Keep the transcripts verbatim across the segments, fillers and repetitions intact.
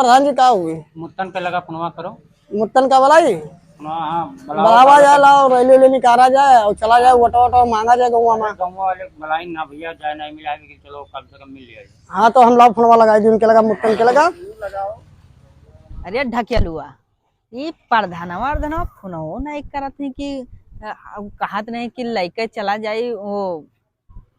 प्रधान जी का हुई? मुत्तन के लगा फोनवा करो। मुत्तन का बुलाई? फोनवा, हाँ, बुलाओ, बुलावा बुलाओ। जाए, लाओ, रैली वैली निकाला जाए और चला जाए, वोटवा वोटवा मांगा जाए गौवा में। अरे, गौवा वाले बुलाई ना भैया, जाए नहीं मिला, लेकिन चलो कम से कम मिल जाए। हाँ, तो हम लाओ फोनवा लगाई दी उनके लगा, मुत्तन के लगा। अरे ढकेलुआ, ई प्रधानवा, प्रधानवा फोनवो नहीं करत है कि, अ, कहत नहीं कि लइके चला जाई, वो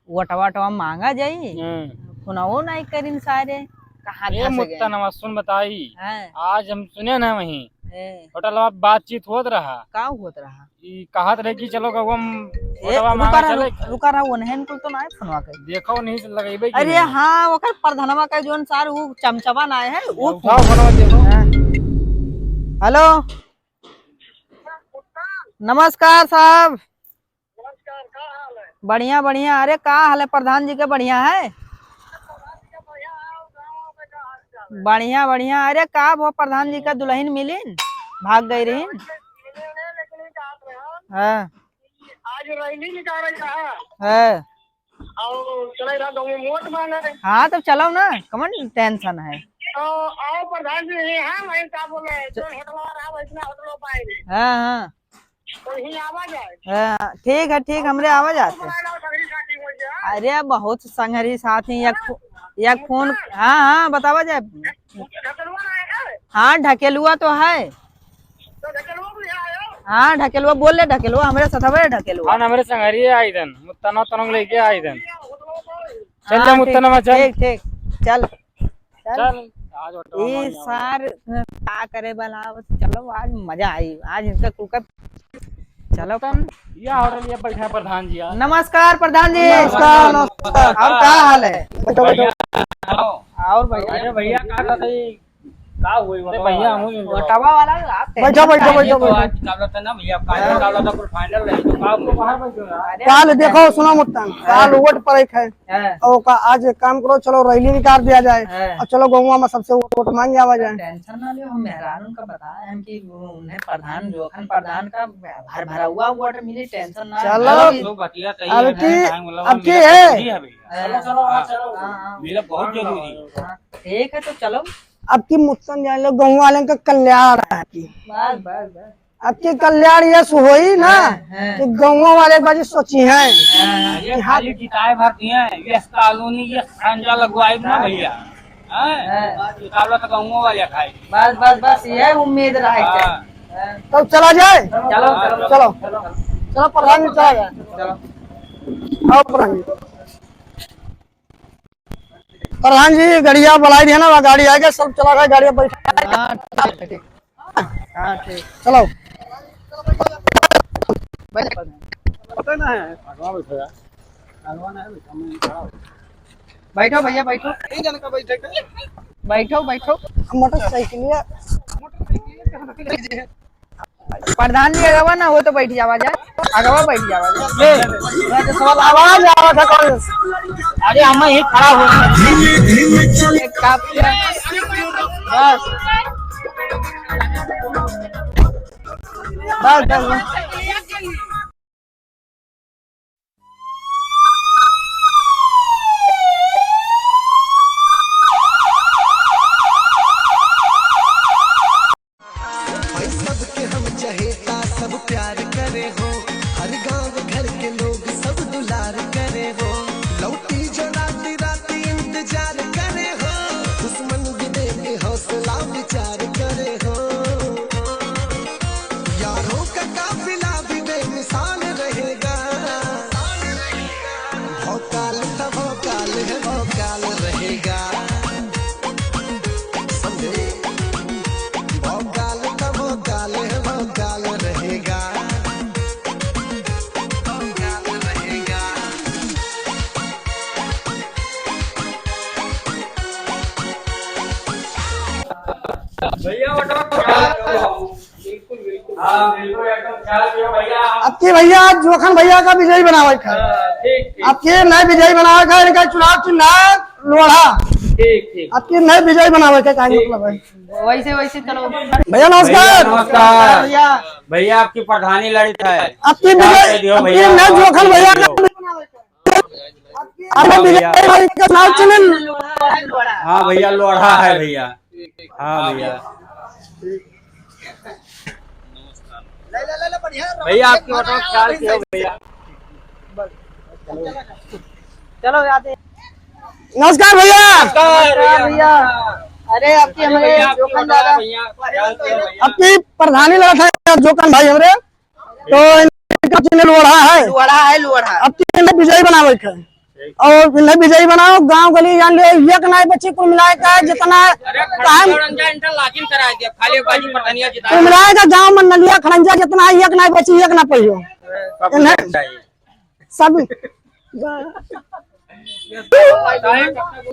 वोटवा वोटवा मांगा जाई। हाँ। फोनवो नहीं करिन सारे, कहाँ ए धस गए? मुत्तनवा, सुन बताई। हाँ। आज हम सुने ना वहीं हैं। होटलवा बातचीत होत रहा। का होत रहा? ई कहत रहे कि चलो गौवा में ए, वोटवा रुका मांगा रहा, चले। रुका रहा, उन्हें कुल तो ना है फोनवा के। देखो नहीं से लगेबे कि अरे नहीं। हाँ, ओकर प्रधानवा का जोन सार उ चमचवा ना है, उ उठाओ फोनवा देखो। हाँ। हेलो। नमस्कार साहब। बढ़िया, बढ़िया। अरे का हाल है प्रधान जी के? बढ़िया है। बढ़िया, बढ़िया। अरे का वो प्रधान जी का दुल्हन मिलिन, भाग गई रही। हाँ। आज रैली निकाल रहा है। हाँ। और चले रहा गाँव में वोट मांगे। हाँ, तो चलो ना, कमन टेंशन है। तो आओ प्रधान जी, यहाँ वहीं का बोले, जो होटल वाला रहा, वैसना होटल पाए। हाँ, हाँ। तो यहीं आवा जाए। हाँ, ठीक है, ठीक, हमरे आवा जाते। बनाए लाओ, सगरी साथी हो जाए। अरे, बहुत संगरी साथी, एक फो-, एक फोन, हाँ, हाँ, बतावा जाए। ढकेलुआ ना है? हाँ, ढकेलुआ तो है। तो ढकेलुआ भी आयो? हाँ, ढकेलुआ बोल ले, ढकेलुआ हमरे साथ हवे, ढकेलुआ। हाँ, हमरे संगरी आई दन, मुत्तना तनंग लेके आई दन। चल हाँ, ले, मुत्तना ठीक, चल। ठीक, ठीक, चल। चल। चल, आज वोटवा ई मांगे सार का करे वाला, चलो आज मजा आई, आज इनका कुकर, चलो। तन, या होटल ये बैठा है प्रधान जी यार। नमस्कार प्रधान जी। नमस्कार, नमस्कार। और का हाल है? बैठो, बैठो। बढ़िया। और भैया? अरे भैया, का कहत है? का हुई अरे बताओ भैया, यार। हम वोटवा वाला आप बैठो, बैठो, tension बैठो, काहे बैठो। आज निकाला था ना भैया, final निकाला था, कुल final रही तो का हुई? अरे काल देखो, सुनो मुत्तन, काल वोट पड़े है। हाँ। और का, आज एक काम करो, चलो रैली निकाल दिया जाए हाँ। और चलो गौवा में सबसे वोट, वोट मांग आवा जाए। Tension ना लियो, हम मेहरान उनका बताए हैं कि वो उन्हें प्रधान, जोखन प्रधान का भर भरौआ वोट मिली, tension ना चलो। लो। लोग बतिया सही अब है, की, time वाला अब की मिला है? जरूरी है भैया। हाँ। चलो, चलो, हाँ, हाँ। चलो। हाँ, हाँ। मिला बहुत जरूरी है। हाँ, ठीक है, तो चलो। अब की मुत्तन जान लो, गौवा वाले का कल्याण है की। बस, बस, बस। अब की कल्याण यस होई ना हाँ, हाँ। कि गौवा वाले बाजी सोची हैं हाँ। कि हाँ, खाली जिताए भर दिए हैं, यस कॉलोनी, यस खंजा लगवाई ना भैया। हैं? हाँ। निकालो तो गौवा वाले खाए। बस, बस, बस, यह उम्मीद रहे हाँ। हाँ। तब चला जाए। चलो, चलो, चलो। चलो, प्रधान जी, चला जाए। चलो। आओ प्रधान जी। प्रधान जी, गड़िया बुलाई दिया ना, गाड़ी आ गया, सब चला गया, गाड़ी बैठा। हाँ, ठीक है, ठीक। हाँ, ठीक। चलो। बैठ। पता ना है, आगवा बैठो यार। आगवा ना है, बैठो, मैं खड़ा हूँ। बैठो भैया, बैठो। तीन जन का बैठे के? बैठो, बैठो। मोटरसाइकिल या। प्रधान जी अगवा ना हो तो बैठ जावा जाए, अगवा बैठ जावा जाए। ये, मैं तो सवाल आवाज आ रहा था कल। अरे हम यहीं खड़ा हो। एक काप के। बस। बस, बस, बस। भाई सबके हम चहेता, सब प्यार करे हो, हर गांव घर के लोग सब दुलार करे हो, लौटी जो राती राती इंतजार करे हो, दुश्मन भी देखे हौसला विचार करे हो, यारों का काफिला भी बेमिसाल रहेगा। भौकाल त भौकाल है, भौकाल रहेगा। समझे? भौकाल त भौकाल है, भौकाल रहेगा। भौकाल रहेगा। भैया, वोटवा बिल्कुल, बिल्कुल। हाँ, बिल्कुल, एकदम ख्याल किया भैया। अब की भैया, जोखन भैया का विजयी बनावे का है। हाँ, ठीक, ठीक। अब की नए विजयी बनावे का, इनका चुनाव चिन्ह है लोढ़ा। ठीक, ठीक। अब की नए विजयी बनावे का, का ठीक, मतलब है। ठीक। वैसे, वैसे चलो। भैया, नमस्कार। भैया, नमस्कार। भैया। भैया, आपकी प्रधानी लड़ित है। अब की विजय, दियो अब की भैया, नए जोखन भैया का दियो। अब की हाँ, विजय भैया। भाई का चुनाव चिन्ह। हाँ, भैया, लोढ़ा है भैया। हाँ भैया। भैया, आपकी फोटो ख्याल से हो भैया। चलो, जाते हैं। नमस्कार भैया। नमस्कार भैया। अरे, आपकी हमारे भैया, आपकी जोखन फोटो दादा। भैया, ख्याल से हो भैया। आपकी प्रधानी लड़त है जोखन भाई हमरे। तो इनका चिन्ह लोढ़ा है। लोढ़ा है, लोढ़ा। अब तो इन्हें विजयी बनावे के है। और इन्हें विजयी बनाओ, गांव गली जान ले, एक नाई बची कुल मिलाए का जितना अरे, टाइम खड़ंजा इंटर लाजिम करा दिया, खाली बाजी पटनिया जिता कुल मिलाए का गांव में नलिया खड़ंजा जितना है, एक नाई बची, एक ना पहियो। सब इन्हें चाहिए। सब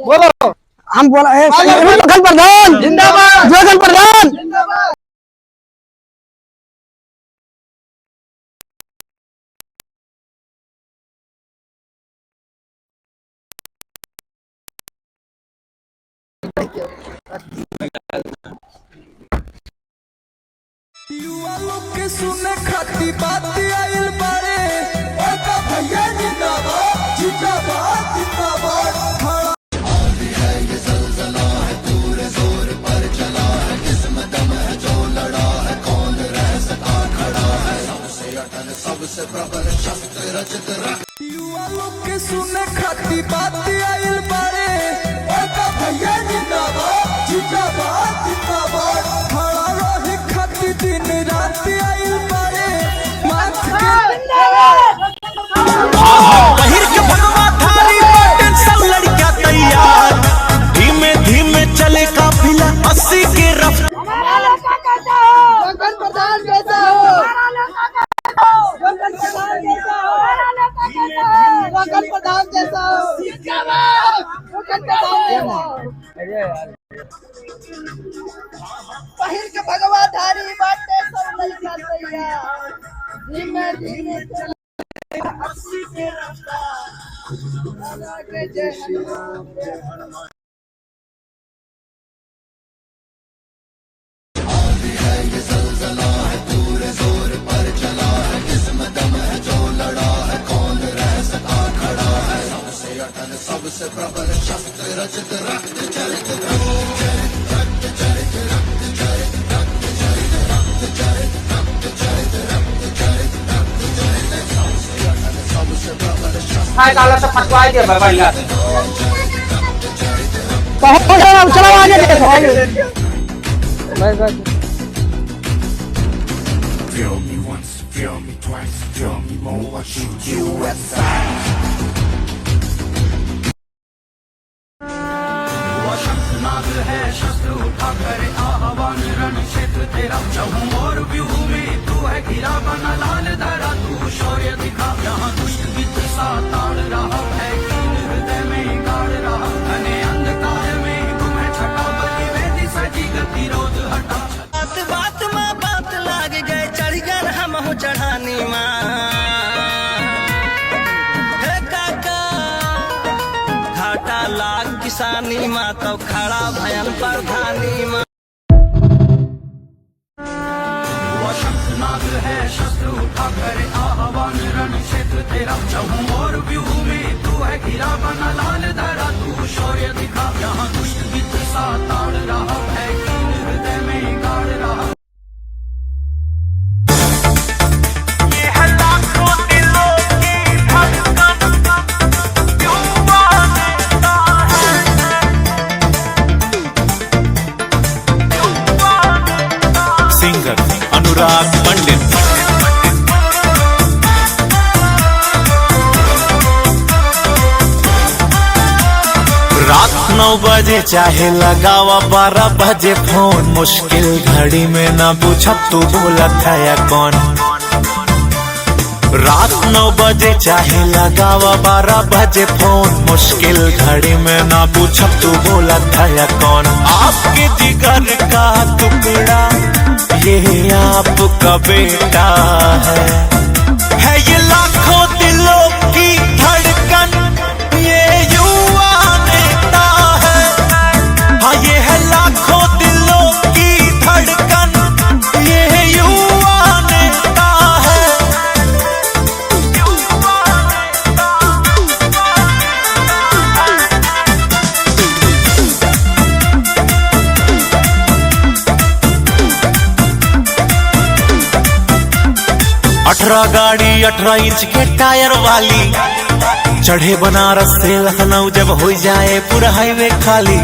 बोलो। हम बोला, ए, जोखन प्रधान जिंदाबाद। जोखन प्रधान जिंदाबाद। युवा लोग के सुने खातिर बात आइल बाड़े। ओका भैया जिंदाबाद, जिंदाबाद, जिंदाबाद। युवा लोग के सुने खातिर बात आइल बाड़े। ओका भैया जिंदाबाद, जिंदाबाद, जिंदाबाद। खड़ा रहे खातिर दिन रात आइल बाड़े। माथ के पहिर के भगवा धारी बाटे सब लड़कियां तैयार। धीमे धीमे चले काफिला अस्सी के रफ्तार। हमारा नेता कैसा हो? जोखन प्रधान जैसा हो। हमारा नेता कैसा हो? जोखन प्रधान जैसा हो। हमारा नेता कैसा हो? जोखन प्रधान जैसा हो। जोखन प्रधान जैसा हो। पहिर के भगवा धारी बाटे सब लड़का तैयार। धीमे धीमे चले अस्सी के रफ्तार। नारा के जय हनुमान। खाए डाला तो फटवाए दे भाई, बढ़िया से। बहुत सारा, चलो आगे देखो, आगे। बस, बस। Feel me once, feel me twice, feel me more, shoot you aside। युवा शंखनाद है, शस्त्र उठा करे आह्वान, रण क्षेत्र तेरा। चहुओर व्यूह में तू है घिरा बना, लाल धरा तू शौर्य दिखा। यहाँ दुष्ट मित्र सा ताड़ रहा है, कीन हृदय में गाड़ रहा। घने अंधकार में गुम है छटा, बलि वेदी सजी गतिरोध हटा। बात बात मा बात लाग गए, चढ़ गए हमहू चढ़ानी मा। हे काका, घाटा लाग किसानी मा, तब खड़ा भयन प्रधानी मा। युवा शंखनाद है, शस्त्र उठा करे आह्वान, रण क्षेत्र तेरा। चहुओर व्यूह में तू है घिरा बना, लाल धरा तू शौर्य दिखा। यहाँ दुष्ट मित्र सा ताड़ रहा है, कीन हृदय में गाड़ रहा। ये है लाखों दिलों की धड़कन, युवा नेता है। Singer अनुराग पंडित। रात नौ बजे चाहे लगावा बारह बजे फोन, मुश्किल घड़ी में ना पूछब तू बोलत है कौन। रात नौ बजे चाहे लगावा बारह बजे फोन, मुश्किल घड़ी में ना पूछब तू बोलत है कौन। आपके जिगर का टुकड़ा ये आपका बेटा है, है ये लाखों दिलों की धड़कन, ये युवा नेता है। हाँ, ये है लाखों दिलों की धड़कन, ये युवा नेता है। गाड़ी अठारह इंच के टायर वाली, चढ़े बनारस से लखनऊ जब हो जाए पूरा हाईवे खाली।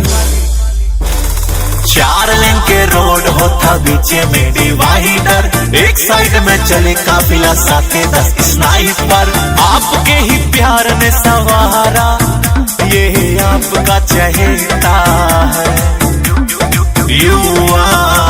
चार लेन के रोड होता, बीचे में डिवाइडर, एक साइड में चले काफिला, साथे दस स्नाइपर। आपके ही प्यार में सवारा, ये आपका चहेता